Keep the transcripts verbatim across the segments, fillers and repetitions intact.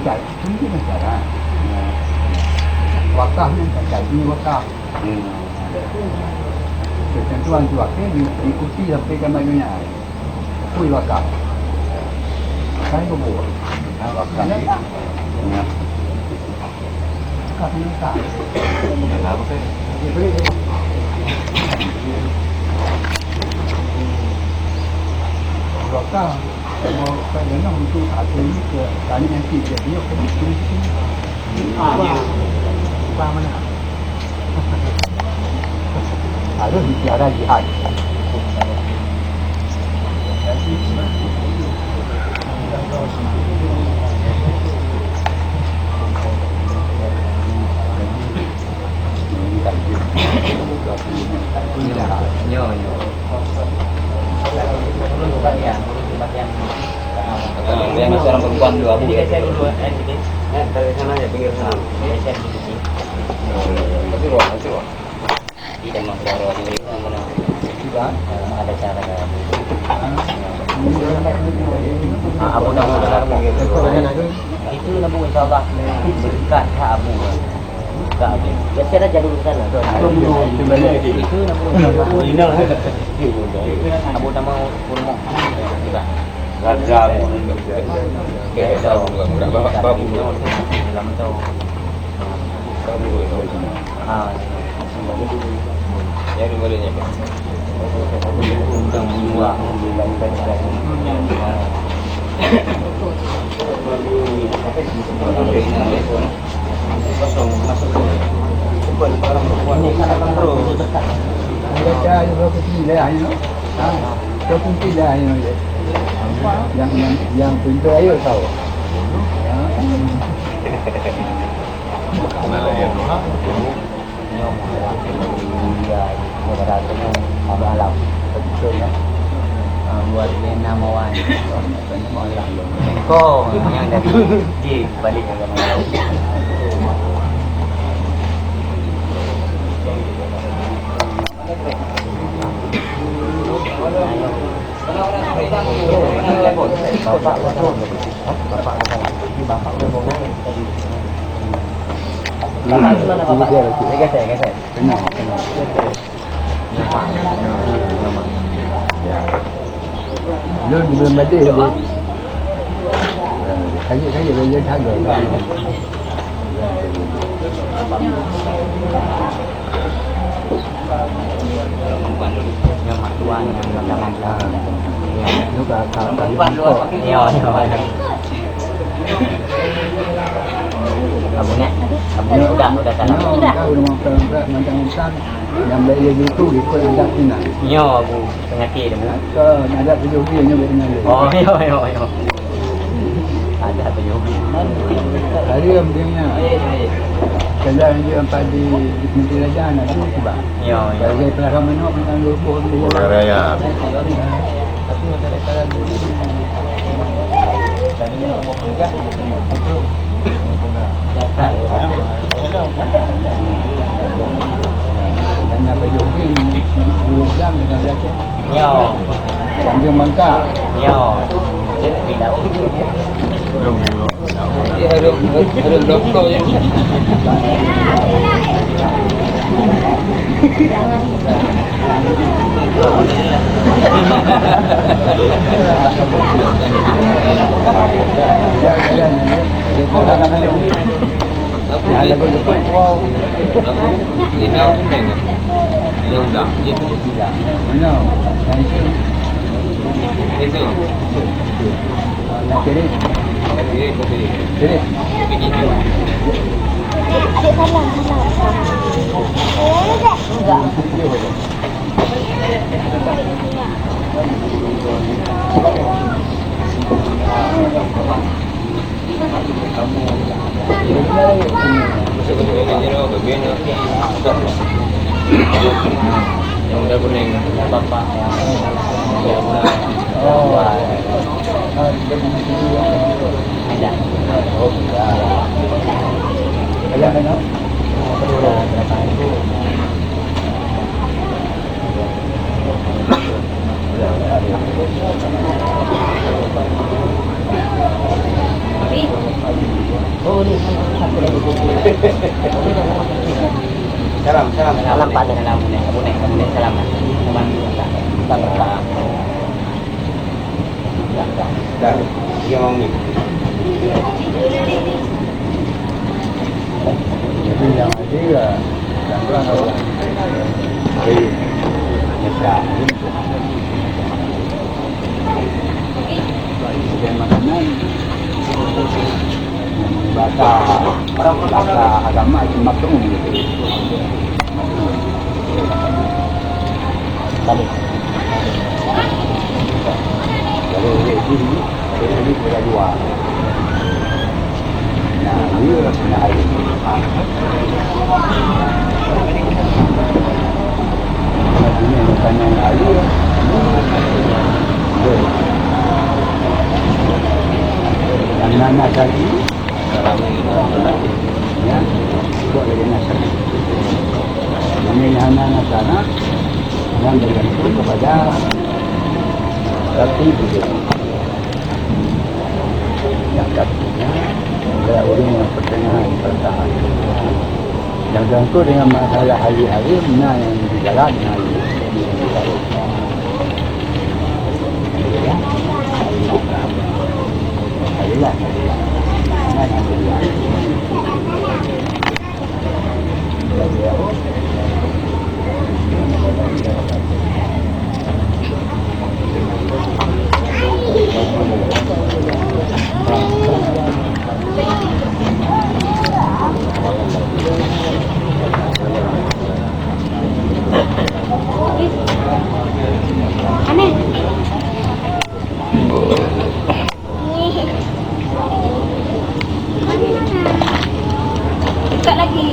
Cai, ini kan cara. Wakaf ni kan cai, ini wakaf. Hmm. Ketentuan tu wakil di-, diikuti sampai kiamat dunia. Kui wakaf. Kan kubur. Wakaf ni. Ya. Wakaf ni kan. Kenapa kan? Wakaf. Kamoe ka deungoe untuk akhé nyoe keu kali nyang tieb, jadi nyoe keuneuk tueng sikula. Ah, ya. Bukan mana? Harus bicara jihad. Nyoe, nyoe. Yang masih orang perempuan dua, Bu. Jadi, saya dulu, eh, sini. Eh, dari sana ya, pinggir sana. Jadi, saya dulu sini. Kasih ruang, kasih ruang. Tidak mau keluar ruang dulu, mana? Tidak. Ada cara. Ah, Abu Dawud. Itu, Abu, insya Allah. Berkat, Abu. Biasa dah jadi sana. Itu nama Abu nama Purmo. Raja Purmo. Dalam tu. Ah. Ya, boleh, boleh. Yang, yang, yang pintu ayo tahu. Nyoe Muharram. Iya, Muharram nyoe Abah Alam. Betul, ya. Ah, buat dia nama wan. Muharram. Ko, yang dari di balik ke mana? Bapak, bapak, bapak, bapak. Geser, geser. Tengah, tengah. Lôn belum ada lagi. Kayek-kayek lôn jaga. Nyoe mak tuan, nyoe mak tuan. Nyoe ka, ka, ka, ya, ya. Abu Nek, Abu Nek udah, udah salam. Nyoe ka ureueng makan berat macam insan, nyang baik lagi tu ikut adat Cina. Nyoe Abu, penyakit dia. Ke adat pejogi nyoe baik nyan. Oh, yo, yo, yo. Adat pejogi. Hari yang pentingnya. Kalau yang dia empat di Menteri Raja nak tu sebab. Yo, yo. Kalau dia pelihara manok, macam dua puluh orang. Orang raya. Nyoe. Tanjung Bangka. Nyoe. Adik salam, salam. Salam, salam. Salam, Pak. Salam, Bunda. Bunda, Bunda, salam. Salam. Dah, dia mau ni. Tapi yang ada lah, yang kurang tahu. Hari, ya, dah. Makanan, bahasa, bahasa agama itu makmum gitu. Kalau, kalau ini, ini sudah dua. Nah, iya, nah, iya. Nah, ini bukan yang lain. Betul. Yang nana tadi, ya, buat dari nasa. Ini yang nana sana, yang bergantung kepada satu. Nyang ka tujoh nyan, adalah ureueng nyang peuteungahan peusahan. Nyang teungku deungon masalah hari-hari, na nyang di dalam, na nyang di dalam. Aneh. Dekat lagi.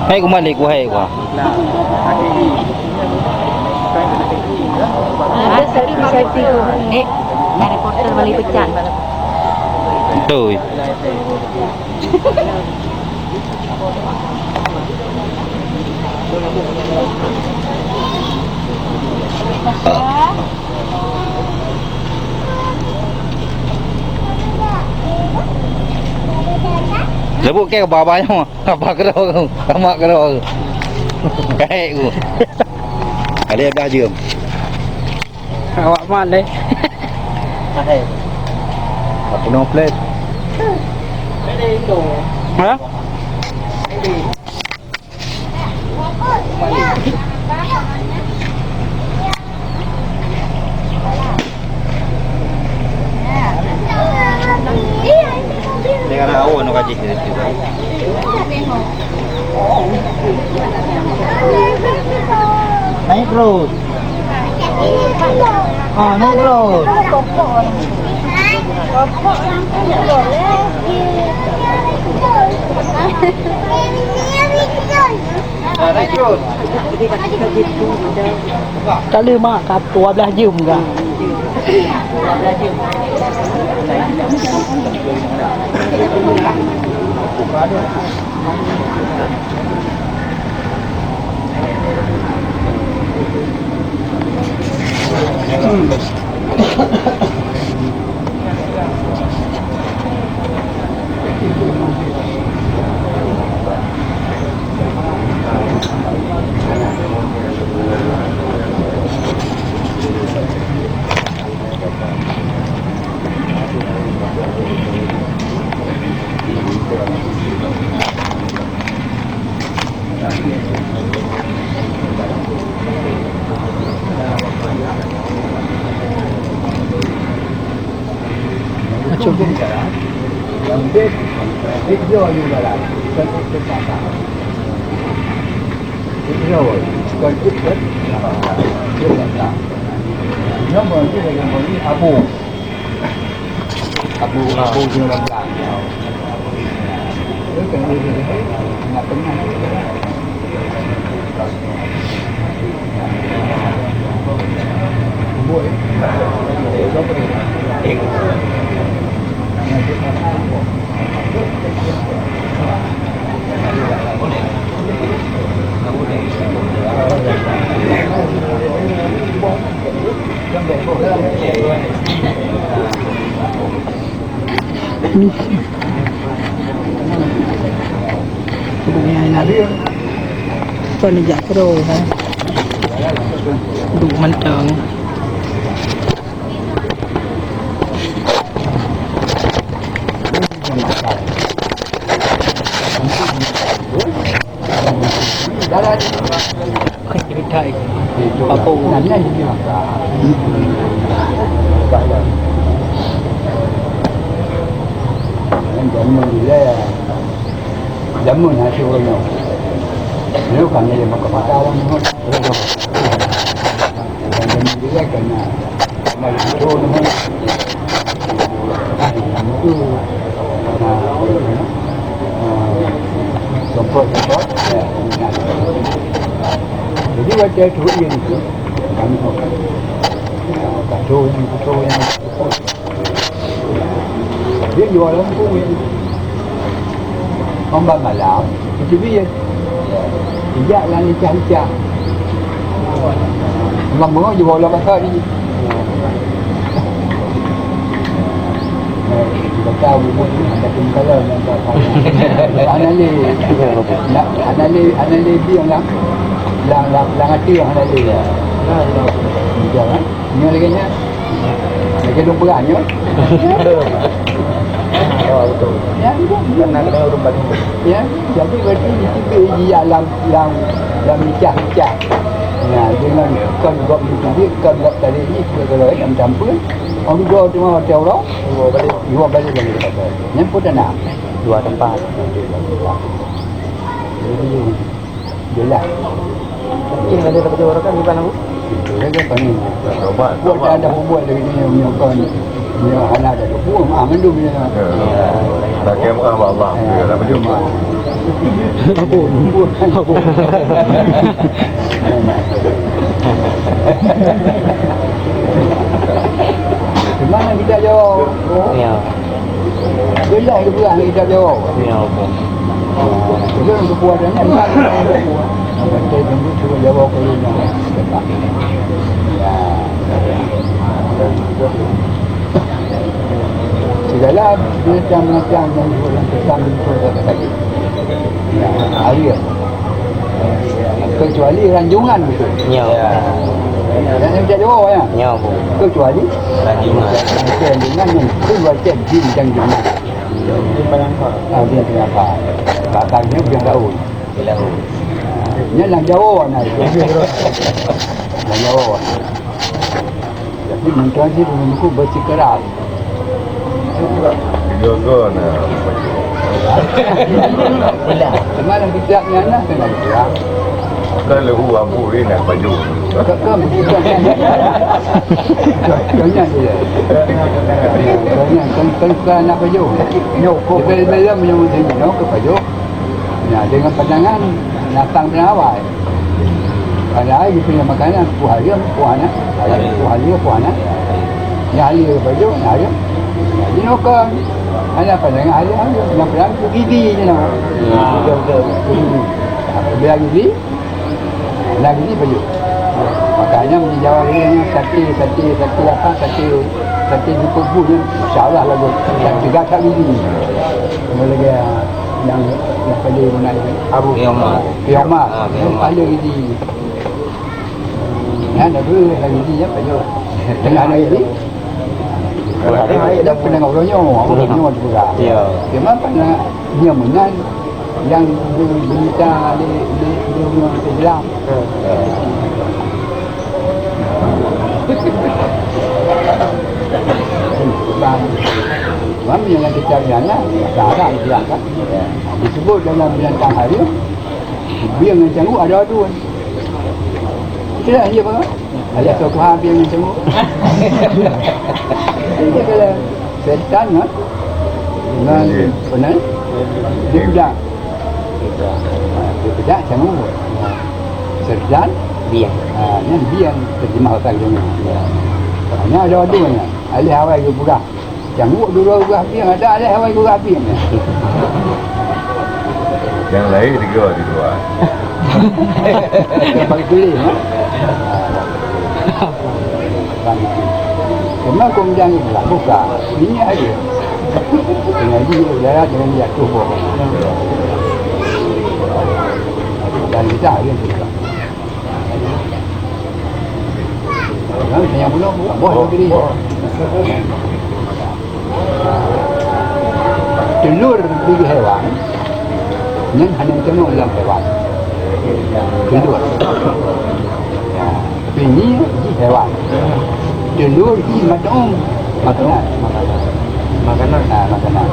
Hai kumalik, wahai wa. Ada satu satu. Eh, reporter balik pecat. Betul. Leubeh keu baba nyoe, apa keudroe, apa keudroe. Kaék ku. Ada dah jeuem. Awak mat lé. Hai. Apa no plate? Ha? Dengan awon ka jih. Naik terus. Ah, naik terus. Ah, naik terus. Tak lé mak, ka dua belas jam ka. Abu, abu jeuneuh bangsa. Ni. Duek nyan na. Kon jak pro ha. Duek mantong. Jalan. Ceuritai. Apa? Jameun dilèe. Jameun hase ureueng nyoe. Nyoe ka mileh meukeupata ureueng nyoe. Jameun dilèe ka na. Jadi, watèe trok ié nyoe, kami makan. Kado nyang, kado nyang. Dia jual lampu ni. Lambat malam, itu dia. Ijak lam licah-licah. Memang bengong je bola pasal ni. Eh, bakal bubuih ni, ada pun kalau nak bakal. Anak ni, nak, anak ni, anak ni biang lah. Lang, lang, lang hati yang anak ni. Biar, eh. Ni lagi nya. Lagi dua belas nya. Oh, betul. Ya, betul. Kan nak kena urut baju. Ya, jadi berarti di situ di alam yang, yang mecah-mecah. Nah, dengan kon gob itu dia, kon gob tadi ni, kalau yang campur, orang dua tu mau orang. Dua balik. Dua balik lagi kata. Yang pun dah nak. Dua tempat. Jadi, jelas. Ini ada kata orang kan di mana, Bu? Itu saja kami. Buat dah ada buat lagi ni, yang kon. Nyoe hana ada buet, ah, mandum nyoe. Ya. Pakai maaf Allah. Ya, dah berjumpa. Ampun. Ampun. Di mana kita jawab? Ya. Jeulaih geupeugah lé kitab Jawoe. Ya, betul. Belum geupeugah dah nyan, tak geupeugah. Kata jemput suruh Jawoe ke rumah. Ya. Segala binatang-binatang yang hidup dalam petang itu dah tak ada. Ya, air. Kecuali ranjungan betul. Ya. Dan yang tak ada, ya. Ya, Bu. Kecuali ranjungan. Ranjungan yang keluar jin dan jinat. Ah, dia kenapa? Batangnya dia daun. Dia daun. Dia yang jauh, nah, itu. Yang jauh. Jadi, mungkin sih, menurutku bersikeras. Jaga, nah. Cuma yang tidak nyana, kena juga. Kan lehu abu ni nak baju. Kan, kan, bukan. Contohnya dia. Contohnya, kan, kan, kan nak baju. Nyok, kok. Dia bela-bela menyambut sini, nyok, ke baju. Nah, dengan pandangan, datang dari awal. Padahal dia punya makanan, puah ayam, puah anak. Puah ayam, puah ayam, puah anak. Ya, ayam, baju, ya, ayam. Jadi, nyok, kan. Hanya pandangan ayam, ayam. Yang perang, tu gigi je nama. Ya. Betul, betul. Biar gigi, Lagi ni baju. Makanya menjawab dia ni sate, sate, sate apa, sate, sate di pebun ni, masya Allah lagu. Dan tiga kali ni. Kalau lagi, ah, yang, yang paling menarik ni. Abu Qiyamah. Qiyamah. Ah, Qiyamah. Yang paling ini. Yang dah dulu lagi ni, ya, baju. Tengah lagi ni. Kalau ada, ada pendengar orang nyoh, orang nyoh juga. Ya. Cuma pernah dia menang, Nyang geumita lé, lé, lé ureueng Islam. Hmm. Sebab, sebab nyang kitab nyan lah, bahasa Arab Islam kan. Disebut dalam binatang harim, bieng ngon canggu ada dua. Itulah dia, Pak. Ayah Tuhan bieng ngon canggu. Ini kalau setan, ha? Dengan, jin. Benar? Dia pedak. Dia pedak canggu. Setan? Bieng. Ha, nyan bieng terjemah bahasa Indonesia. Ya. Hanya ada dua nyan. Alih awai dia pegang. Canggu dua pegang bieng, ada alih awai pegang bieng. Yang lain tiga di luar. Bagi tulis, ha? Bang itu. Memang kemudian itu lah, buka. Ini aja. Dengan dia, udara, dengan dia, tuh, boh. Dan kita, dia suka. Kan, yang belum, boh, boh, boh. Teulur bagi haiwan, nyan hana teumu lam haiwan. Teulur. Ya, tapi ni jih haiwan. Teulur jih mat'um, makanan. Makanan. Ha, makanan.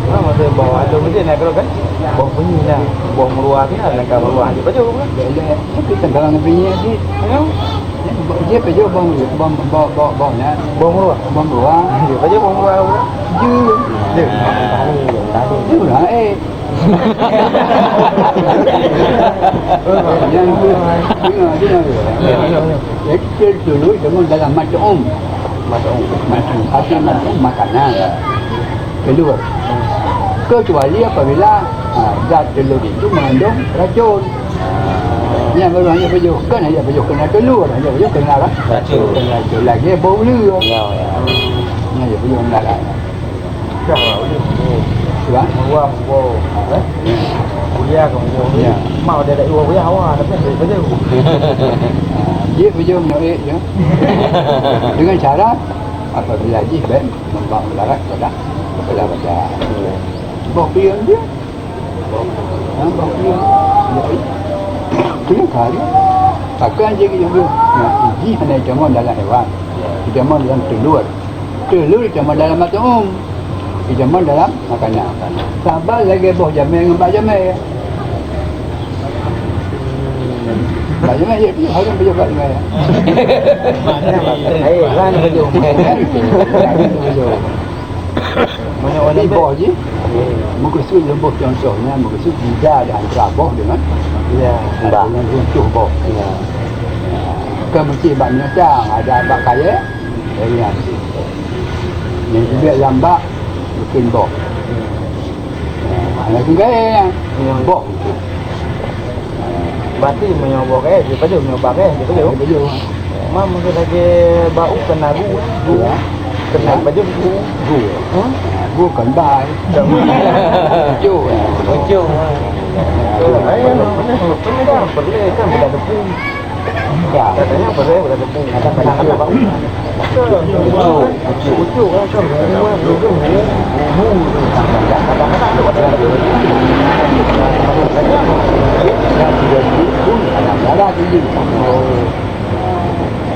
Nah, masa boh atu mesti nak keluar kan? Boh bunyi lah. Boh meruah ni lah, nak meruah je baju kan? Tapi tenggelam bunyi jih. Ya. Dia pajoh bang, bang, bang, bang, bang, ya. Bang Ruah. Bang Ruah. Dia pajoh bang Ruah. Dia. Dia. Dia orang, eh. Yang tu, dia, dia, dia. Ya, ya, ya. Jadi, dia dulu, dia dalam mat'um. Mat'um. Mat'um. Arti mat'um, makanan. Teulur. Kecuali apabila, ha, zat teulur itu mengandung racun. Nyan baru hana pajoh. Kan hana pajoh keunan teulur, hana pajoh keunan ra-, racun. Keunan racun. Lagèe boh uleue. Ya, ya. Nyan hana pajoh keunan racun. Dah lah, uleue. Cuba? Meruah, meruah. Eh? Ya. Kuliah ke meruah. Ya. Mau dia tak iwa kuliah, awak, tapi dia pajoh. Ha, dia pajoh meunyoe, ya. Dengan syarat, apabila jih bèk membawa mudarat kepada, kepada badan. Boh pion dia. Ha, boh pion. Pion ka dia. Pakon jih gitu. Nah, jih hana itamong dalam haiwan. Itamong dalam teulur. Teulur itamong dalam mat'um. Itamong dalam makanan. Saban lagèe boh jamèe ngon bak jamèe. Bak jamèe, ya, ya, harus bak jamèe. Eh, kan baju. Tapi boh jih, meukeusud lôn boh contoh nyan, meukeusud beda di antara boh dengan, ya, bah, dengan runtuh boh. Ya. Kan meusti bak binatang, ada bak kayèe, eh, nyan. Nyang jibèk lam bak, Bikin boh. Nah, itu gaya yang boh itu. Berarti meunyoe boh gaya, dia perlu, meunyoe bak gaya, dia perlu. Dia perlu. Mam mungkin lagi bau kena gu, gu. Ya. Kena baju gu. Gu. Hah? Gu kan bai. Ujung. Ujung. Ayo, ini kan perlu kan, bukan tepung. Ya. Katanya apa saya bukan tepung. Ada kadang-kadang bau. Ujung. Ujung. Ujung kan, kan. Kadang-kadang ada. Yang sudah dihitung, kadang-kadang tinggi. Oh.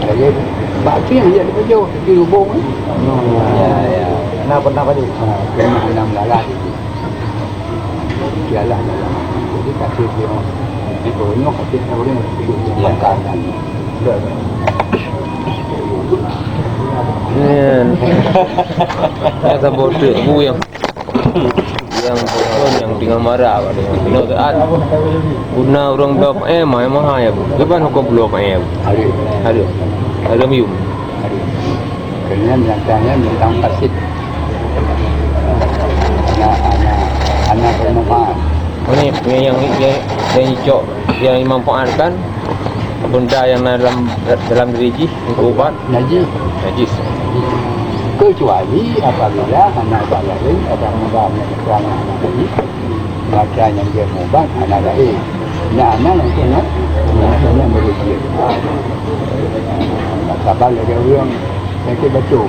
Jadi, bak tu yang dia dipajoh, di lubong ni. Ya, ya. Nah, pernah pajoh? Ha, pernah enam lalat itu. Ialah dalam. Jadi, kata dia, di bawah ni, kata dia, orang yang hidup di Ya. Makan. Kan. Ya, sabar tu, Bu, yang Nyang bukon nyang teungoh marah bak teungoh. Inoe saat guna ureueng bloe peu'en, eh, mahai-mahai, ya, Bu. Kiban huköm bloe peu'en, ya, Bu? Hareuem. Hareuem. Hareuem yum. Hareuem. Keunan nyata nyan bintang pasit. Anak, anak, anak bermanfaat. Ini, ini yang, yang, yang icok, yang dimanfaatkan benda yang dalam, dalam diri jih untuk ubat. Najis. Najis. Kecuali apabila hana ubat laén, ada ubat yang kurang anak tadi, maka nyang dia meuubat hana laén. Nah, hana langsung nak, langsung nak beri dia. Sabar lagi orang sakit batuk.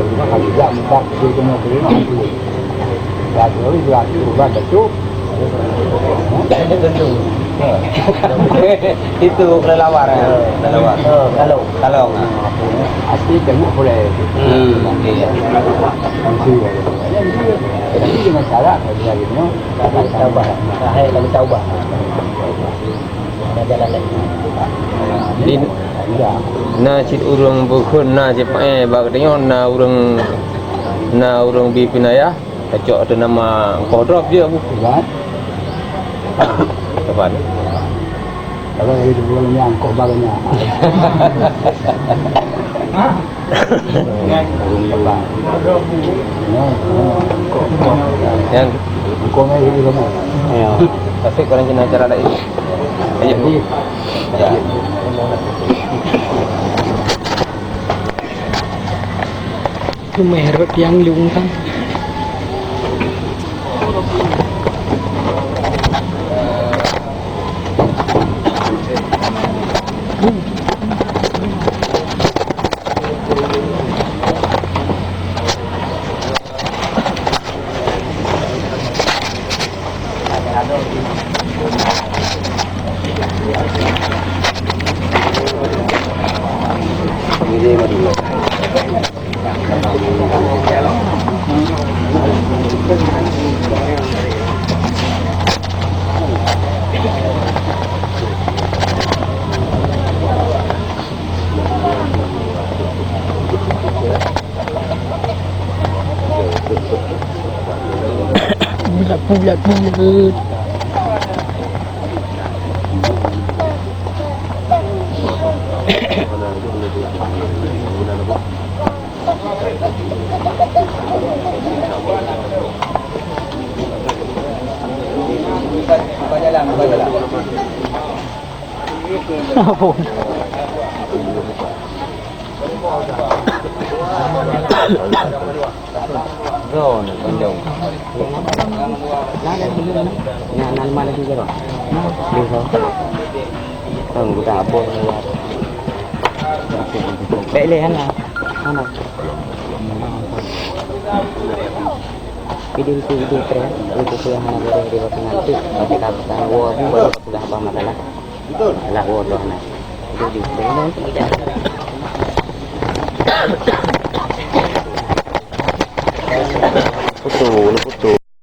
Kalau tidak, meuubat dia kena terima. Dah terus berarti ubat batuk. Itu kelelawar, ya. Kelelawar. Kalong. Kalong, ah. Asli tengok boleh. Hmm, iya. Asli, ya. Tapi dengan syarat, lagi, lagi, no. Tapi tambah. Hai, kalau tambah. Ada jalan lain. Di, na cit ureueng bukon, na cit, eh, bak tanyoe, na ureueng, na ureueng bi pinayah. Kacok atau nama engkoh drop je, Bu. Kan? Kapan? Kalau itu belum nyangkut barunya. Hah? Belum nyangkut. Ya, ya. Yang engkoh mai dulu kamu. Ya. Tapi kalau kena cara lain. Ayo, Bu. Ya. Teumé rot nyang lung kan. Bulat, bulat, bulat. Apa? Droe nyoe, kondom. Nah, nah, lima lagi ke, Bang? Lima. Bang, bukan apa. Baik, leh, hana. Hana. Video itu, video terakhir, itu yang hana boleh dibuat nanti. Nanti kalau kita bawa, baru pegang apa masalah. Lah, bodoh nah. Itu di, di mana? Putus, putus.